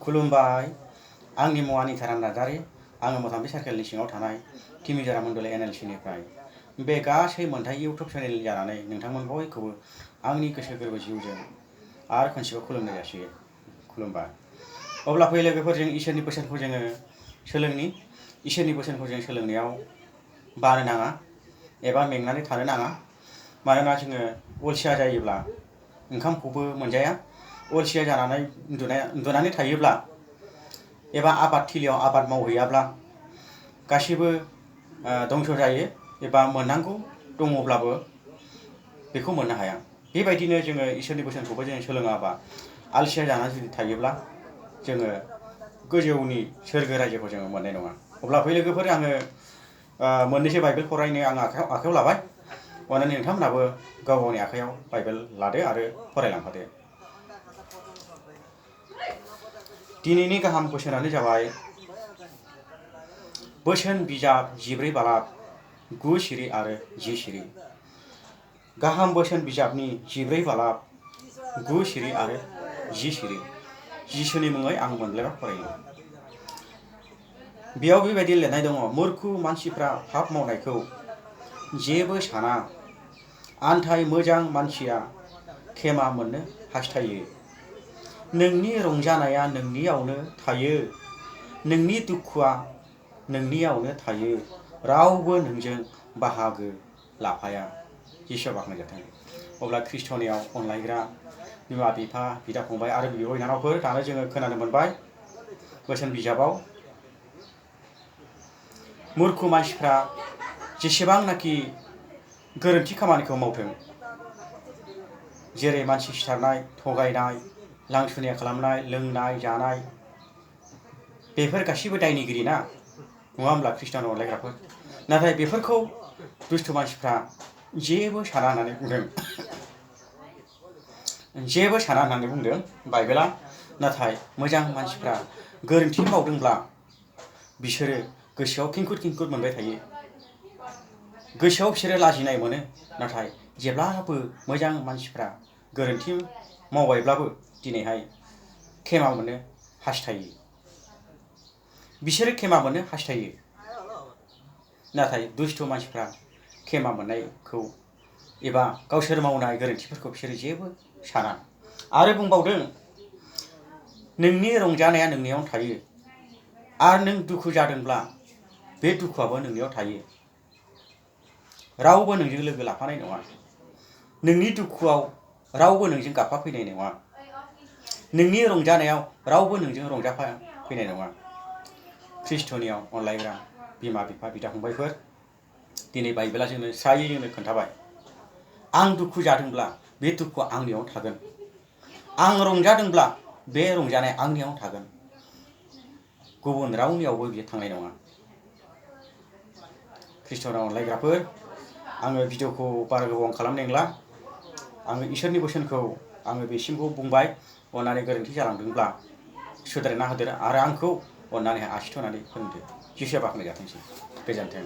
खुलुमबाय आंनि मुङा निथाराम नार्जारी आङो मथामबी सार्केलनि सिङाव थानाय तिमिजारा मण्डल NLC-निफ्राय बे गासै मोनथाय इउटुब चेनेल जानानै नोंथांमोन बयखौबो आंनि गोसो गोरबो जिउजों आरो खनसेबाव खुलुमनाय जासियो। खुलुमबाय। अब्ला फै लोगोफोर जों इसोरनि बोसोनखौ जोङो सोलोंनि। इसोरनि बोसोनखौ जों सोलोंनायाव बानो नाङा एबा मेंनानै थानो नाङा। मानोना जोङो अलसिया जायोब्ला ओंखामखौबो मोनजाया। अलसिया जानानै उन्दुनानै थायोब्ला एबा आबाद थिलियाव आबाद मावहैयाब्ला गासिबो दंस जायो एबा मोननांगौ दङब्लाबो बेखौ मोननो हाया। बेबायदिनो जोङो इसोरनि बोसोनखौबो जों सोलोङाबा आलसिया जानानै जुदि थायोब्ला जोङो गोजौनि सोरगो रायजोखौ जोङो मोननाय नङा। अब्ला फै लोगोफोर आङो मोननैसो बाइबेल फरायनो आं आखायाव लाबाय। अननानै नोंथांमोनहाबो गाव गावनि आखायाव बाइबेल लादो आरो फरायलांफादो। दिनैनि गाहाम बोसोनानो जाबाय बोसोन बिजाब 14 बालाब 9 सिरि आरो 10 सिरि। गाहाम बोसोन बिजाबनि 14 बालाब 9 सिरि आरो 10 सिरि। जिसुनि मुङै आं मोनब्लायबा फरायो। बेयाव बेबायदि लिरनाय दङ, मुर्खु मानसिफ्रा पाप मावनायखौ जेबो साना, आन्थाय मोजां मानसिया खेमा मोननो हास्थायो। नोंनि रंजानाया नोंनियावनो थायो, नोंनि दुखुआ नोंनियावनो थायो, रावबो नोंजों बाहागो लाफाया। जिसुआ बाख्नायजाथों। अब्ला ख्रिस्टनियाव अनलायग्रा बिमा बिफा बिदा फंबाय आरो बिब' बिनानावफोर, दानो जोङो खोनानो मोनबाय बोसोन बिजाबाव मुर्खु मानसिफ्रा जेसेबांनाखि गोरोन्थि खामानिखौ मावथों, जेरै मानसि सिथारनाय, थगायनाय, लांसुनिया खालामनाय, लोंनाय जानाय, बेफोर गासिबो दायनिगिरि ना, नङा होमब्ला ख्रिस्टानाव अनलायग्राफोर? नाथाय बेफोरखौ दुष्ट मानसिफ्रा जेबो साना होननानै बुंदों। जेबो साना होननानै बुंदों बाइबेला। नाथाय मोजां मानसिफ्रा गोरोन्थि मावदोंब्ला बिसोरो गोसोआव खिंखुर खिंखुर मोनबाय थायो। गोसोआव बिसोरो लाजिनाय मोनो। नाथाय जेब्लाबो मोजां मानसिफ्रा गोरोन्थि मावबायब्लाबो दिनैहाय खेमा मोननो हास्थायो। बिसोरो खेमा मोननो हास्थायो। नाथाय दुष्ट मानसिफ्रा खेमा मोननायखौ एबा गावसोर मावनाय गोरोन्थिफोरखौ बिसोरो जेबो साना। आरो बुंबावदों, नोंनि रंजानाया नोंनियाव थायो आरो नों दुखु जादोंब्ला बे दुखुआबो नोंनियाव थायो। रावबो नोंजों लोगो लाफानाय नङा। नोंनि दुखुआव रावबो नोंजों गाबफाफैनाय नङा। नोंनि रंजानायाव रावबो नोंजों रंजाफैनाय नङा। ख्रिस्टनियाव अनलायग्रा बिमा बिफा बिदा फंबायफोर, दिनै बाइबेला जोंनो स्रायै जोंनो खोन्थाबाय, आं दुखु जादोंब्ला बे दुखुआ आंनियाव थागोन। आं रंजादोंब्ला बे रंजानाया आंनियाव थागोन। गुबुन रावनियावबो बियो थांनाय नङा। ख्रिस्टनाव अनलायग्राफोर, आङो भिडिअखौ बारा गोबाव खालामनायला। आङो इसोरनि बोसोनखौ आङो बेसिमखौ बुंबाय। अननानै गोरोन्थि जालांदोंब्ला सुद्रायना होदो आरो आंखौ अननानै आसि थुनानै फोरोंदो। जिसुआ बाख्नायजाथोंसै। गोजोन्थों।